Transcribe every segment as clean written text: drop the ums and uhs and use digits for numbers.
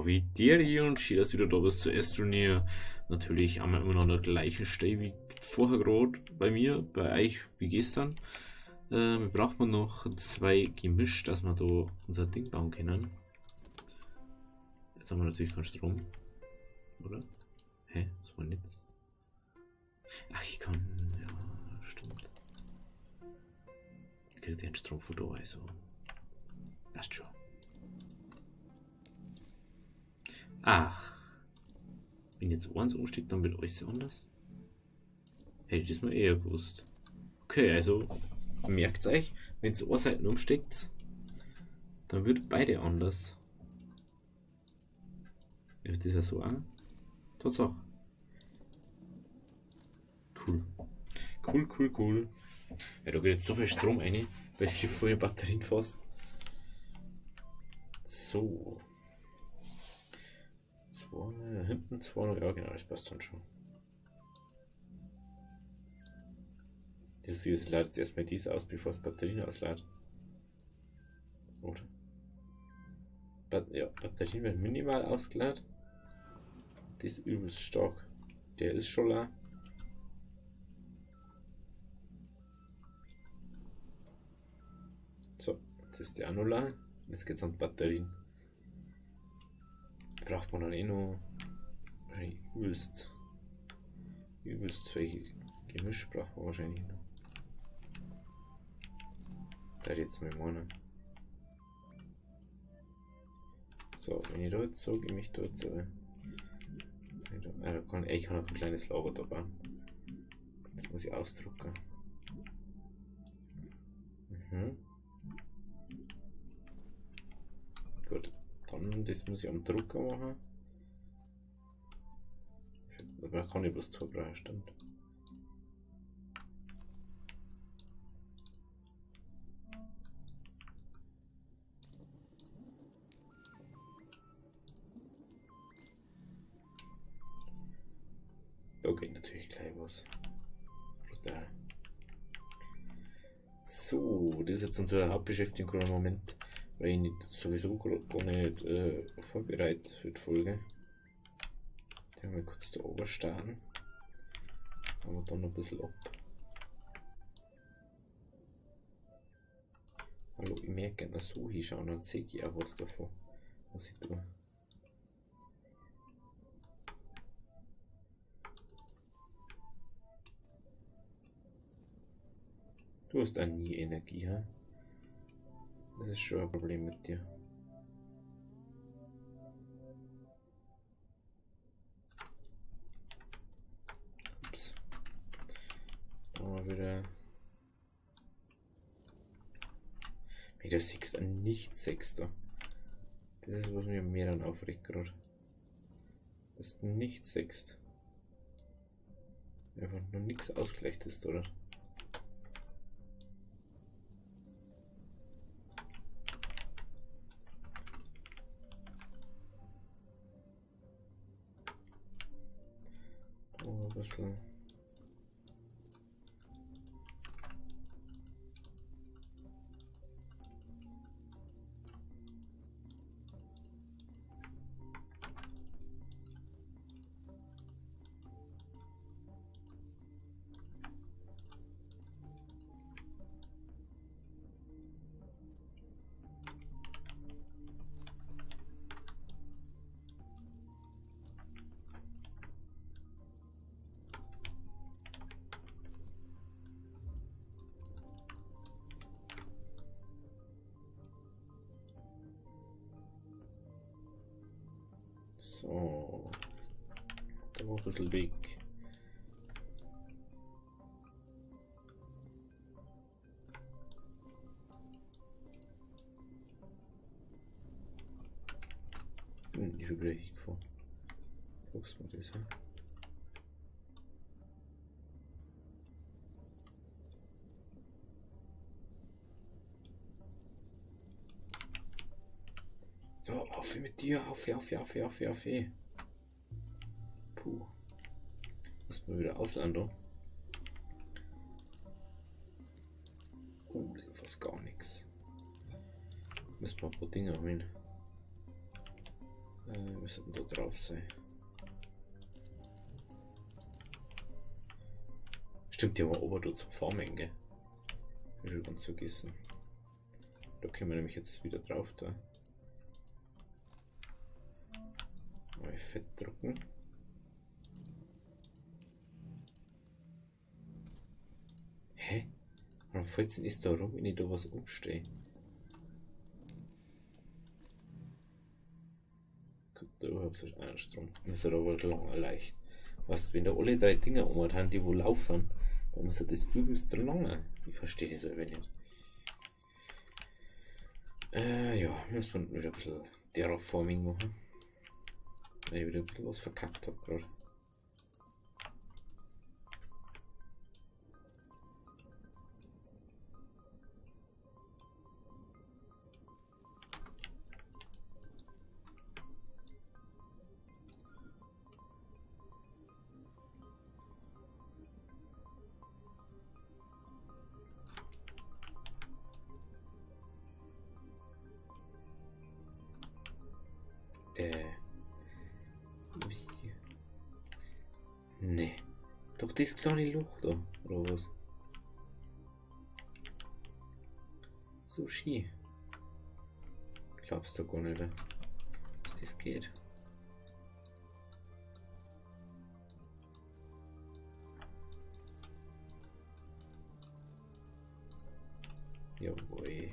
Havideri und schön, dass du wieder da bist zu Astroneer. Natürlich haben wir immer noch an der gleichen Stelle wie vorher gerade bei mir, bei euch wie gestern. Wir brauchen noch zwei Gemisch, dass wir da unser Ding bauen können. Jetzt haben wir natürlich keinen Strom. Oder? Hä? Das war nichts. Ach, ich kann. Ja, stimmt. Ich kriege den Strom von da, also. Passt schon. Ach. Wenn jetzt eins umsteigt, dann wird alles anders. Hätte ich das mal eher gewusst. Okay, also merkt euch, wenn es eine Seite umsteckt, dann wird beide anders. Ist das ja so auch? Tatsache. Cool. Cool, cool, cool. Ja, da geht jetzt so viel Strom rein, bei vier vollen Batterien fast. So. Zwei, hinten zwei, ja genau, das passt dann schon. Das lädt jetzt erstmal dies aus, bevor es Batterien auslädt. Oder? Ja, Batterien werden minimal ausgeladen. Die ist übelst stark. Der ist schon leer. So, jetzt ist die auch noch leer. Jetzt geht's an die Batterien. Braucht man dann eh noch übelst viel Gemisch braucht man wahrscheinlich noch. Da jetzt mal meinen. So, wenn ich da jetzt sage, ich mich da jetzt. Ich kann auch ein kleines Lager da bauen. Das muss ich ausdrucken. Mhm. Gut, dann das muss ich am Drucker machen. Da kann ich bloß zwei brauchen, stimmt. Da geht natürlich gleich was. Brutal. So, das ist jetzt unsere Hauptbeschäftigung im Moment, weil ich nicht sowieso gar nicht vorbereitet für die Folge. Den wir kurz da oben starten. Aber dann noch ein bisschen ab. Hallo, ich merke gerne so hinschauen, dann sehe ich auch was davon, was ich tue. Du hast auch nie Energie, ha? Das ist schon ein Problem mit dir. Ups. Mal wieder. Wieder sechster, nicht sechster. Das ist, was mir mehr dann aufregt gerade. Das ist nicht sechst. Einfach nur nichts ausgleicht ist, oder? Oh, ein bisschen. So, da war ein bisschen Weg. Ich bin wieder hingefahren. Guckst mal das an. So, auf mit dir, auf, auf, auf, auf, auf. Puh. Muss mal wieder auslanden. Oh, das ist fast gar nichts. Müssen wir ein paar Dinge holen. Wir sollten da drauf sein. Stimmt, die war oben da zum Farmen, gell? Hab ich schon ganz vergessen. Da können wir nämlich jetzt wieder drauf da. Mal fett drucken. Hä? Warum fällt denn ist da rum, wenn ich da was umstehe? Kommt da überhaupt so einen Strom? Das ist aber lange leicht. Weißt du, wenn da alle drei Dinger um haben, die wo laufen, dann muss das übelst lange. Ich verstehe das aber nicht. Ja, müssen wir wieder ein bisschen Terraforming machen. Weil ich wieder ein bisschen was verkackt hab gerade. Nee. Doch das kleine Loch da, oder was? So schön. Glaubst du gar nicht, dass das geht? Jawohl.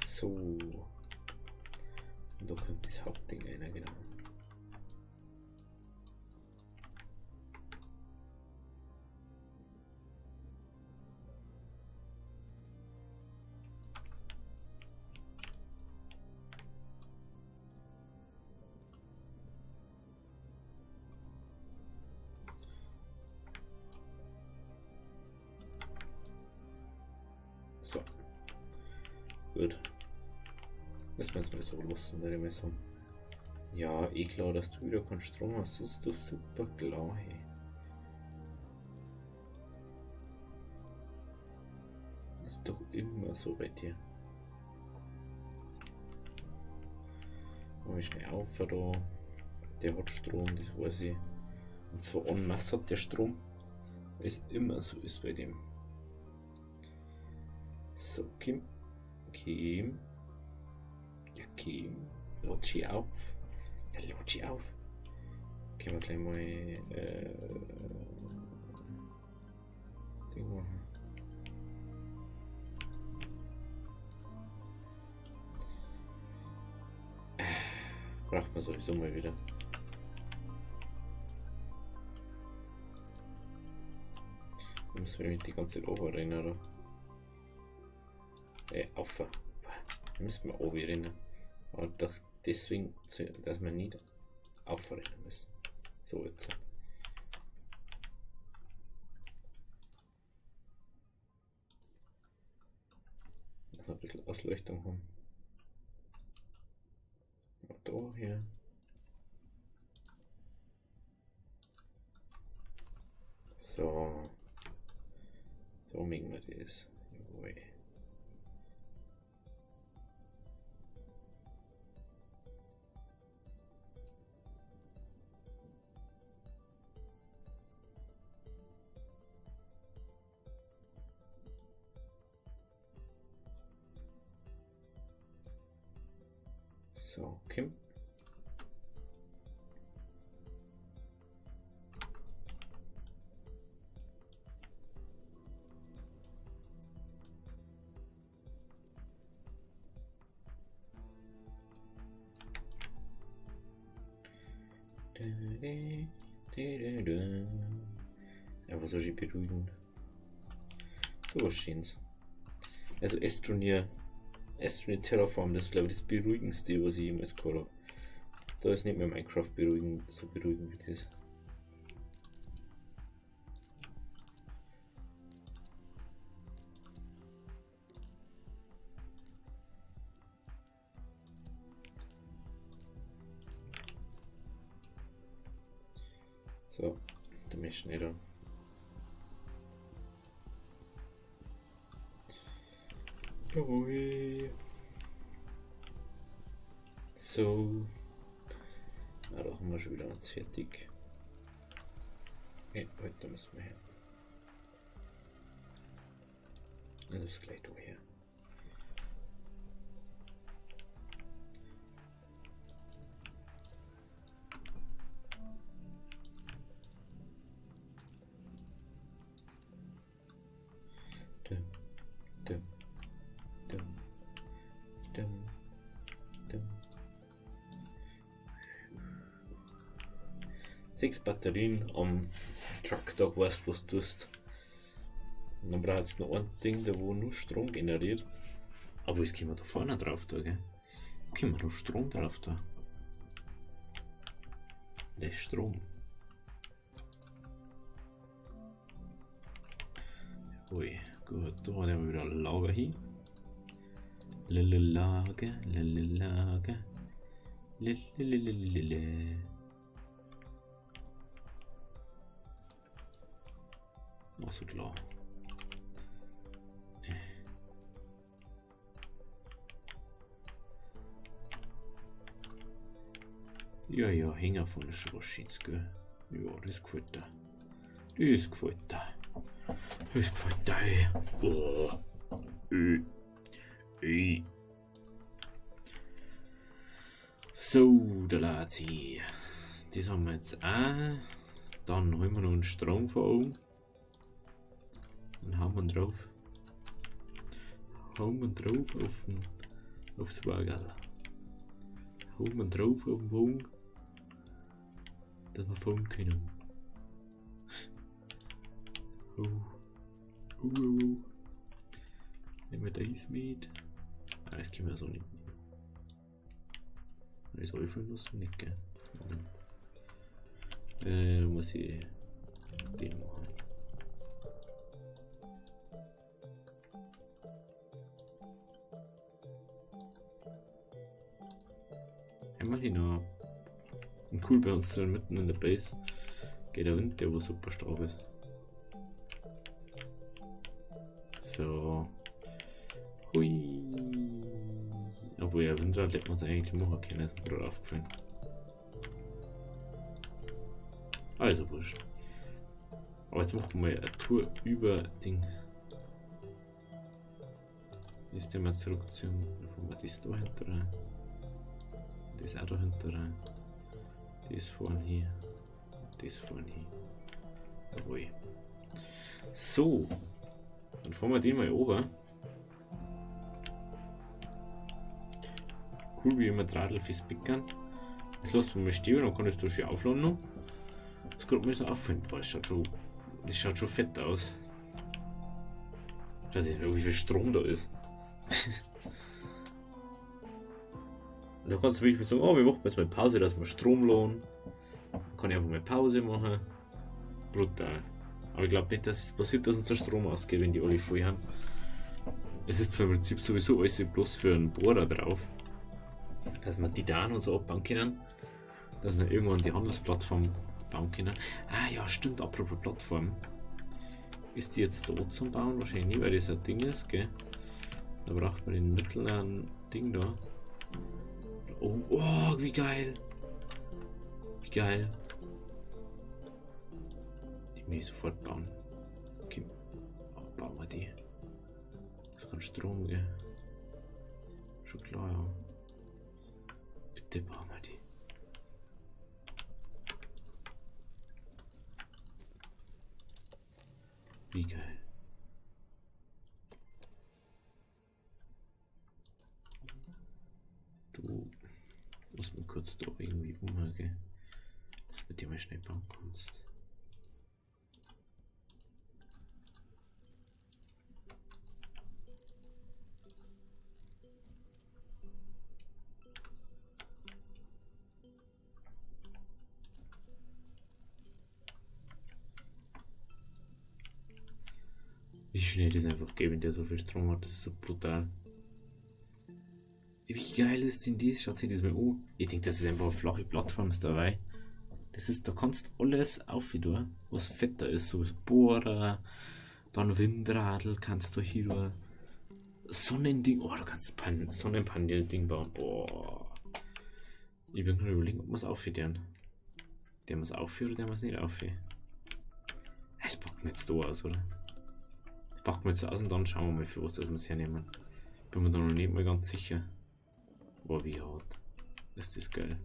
So. Und da kommt das Hauptding rein, genau. So. Gut. Müssen wir jetzt mal so lassen, würde ich mal sagen. Ja, eh klar, dass du wieder keinen Strom hast. Das ist doch super klar, hey. Ist doch immer so bei dir. Mach ich schnell auf da. Der hat Strom, das weiß ich. Und zwar en masse hat der Strom. Weil es immer so ist bei dem. So, Kim. Kim. Ja, Kim. Lodge auf. Ja, Lodge auf. Können wir gleich mal Ding machen. Braucht man sowieso mal wieder. Da müssen wir nämlich die ganze Zeit oben rennen, oder? Auf. Da müssen wir oben rennen. Aber doch deswegen, dass wir nicht aufrennen müssen. So jetzt. Lass mal ein bisschen Ausleuchtung haben. Da hier. So. So mögen wir das. Jawohl. So, okay. Einfach so schön beruhigend. So was Schönes. Also Astroneer Terraform, das ist glaube ich das beruhigendste, was ich jemals gehabt habe. Da ist nicht mehr Minecraft beruhigend, so beruhigend wie das. So, da bin ich schnell da. Jawohl. So. Ah, da haben wir schon wieder ganz fertig. Ja, heute müssen wir her. Das ist gleich da her. Dum, dum, dum, dum, dum. 6 Batterien am Truck, da weißt du, was du tust. Und dann braucht es noch ein Ding, der wo nur Strom generiert. Aber jetzt können wir da vorne drauf da, gell? Können wir noch Strom drauf da? Der ist Strom. Ui, gut, da haben wir wieder Lager hin. Lager, Lager, Lager. Ach so, klar. Ja, ja, Hänger von der Schroschitz, gell? Ja, das gefällt dir. Das gefällt dir. Das gefällt dir, ey. Oh. Ey. So, der Lazi. Das haben wir jetzt auch. Dann holen wir noch einen Strom von oben. Dann hauen wir drauf. Hauen wir drauf auf den, aufs Wagen. Hauen wir drauf auf den Wagen. Dass wir fahren können. Oh. Oh, oh, oh. Nehmen wir das mit. Ah, das können wir so nicht nehmen. Das öffnen lassen, nicht, gell? Muss ich den machen. Einmal hinauf. Und cool bei uns drin mitten in der Base geht der Wind, der wo super stark ist. So. Hui. Obwohl ja, Windrad hätte man es eigentlich machen können, ist mir gerade aufgefallen. Also wurscht. Aber jetzt machen wir mal eine Tour über Ding. Ist der mal zurückziehen, dann fahren wir das da hinter rein. Das auch da hinter rein. Das fahren hier. Das fahren hier. Jawohl. So. Dann fahren wir den mal oben. Cool, wie immer Drahtl fürs Pickern. Das lassen wir mal stehen, dann kann ich das da schön aufladen noch. Das gerade mal so auffallen. Boah, das schaut schon fett aus. Das ist mir, wie viel Strom da ist. Da kannst du wirklich sagen, oh, wir machen jetzt mal Pause, dass wir Strom lohnen. Dann kann ich einfach mal Pause machen. Brutal. Aber ich glaub nicht, dass es passiert, dass uns der Strom ausgeht, wenn die alle voll haben. Es ist zwar im Prinzip sowieso alles bloß für einen Bohrer drauf, dass wir Titan und so abbauen können, dass wir irgendwann die Handelsplattform bauen können. Ah ja, stimmt, apropos Plattform. Ist die jetzt da zum Bauen? Wahrscheinlich nicht, weil das ein Ding ist, gell? Da braucht man den mittleren Ding da. Oh, oh, wie geil! Wie geil! Die will ich sofort bauen. Okay, oh, bauen wir die. Das ist kein Strom, gell? Schon klar, ja. Bitte bauen wir die. Wie geil. Du musst mir kurz da irgendwie umgehen, dass du mit dir mal schnell bauen kannst. Wie schnell das einfach geht, wenn der so viel Strom hat, das ist so brutal. Wie geil ist denn das? Schaut sich das mal an. Ich denk, das ist einfach eine flache Plattform ist dabei. Das ist, da kannst du alles auf tun, was fetter ist. So Bohrer, dann Windradl kannst du hier Sonnending. Oh, du kannst ein Sonnenpanel-Ding bauen. Oh. Ich bin gerade überlegen, ob wir es aufführen. Der wir es aufführen oder der wir es nicht aufführen. Das packen wir jetzt da aus, oder? Das packen wir jetzt aus und dann schauen wir mal, für was das wir es hernehmen. Bin mir da noch nicht mal ganz sicher. Boah, wie hart. Ist das geil.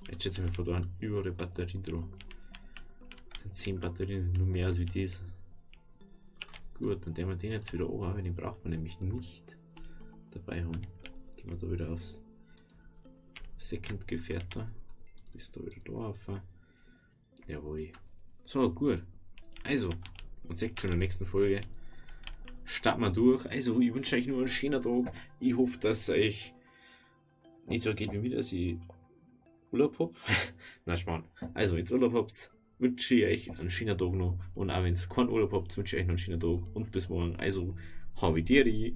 Jetzt schätze ich mir vor, da überall Batterien dran. Sind 10 Batterien, sind nur mehr als wie das. Gut, dann nehmen wir den jetzt wieder oben, weil den braucht man nämlich nicht dabei haben. Gehen wir da wieder aufs Second Gefährt da. Ist da wieder da auf. Jawohl. So, gut. Also, und seht schon in der nächsten Folge. Starten wir durch. Also, ich wünsche euch nur einen schönen Tag. Ich hoffe, dass es euch nicht so geht wie mir, dass ich Urlaub hab. Na, Schmarrn. Also, wenn ihr Urlaub habt, wünsche ich euch einen schönen Tag noch. Und auch wenn es keinen Urlaub habt, wünsche ich euch noch einen schönen Tag. Und bis morgen. Also, habideri.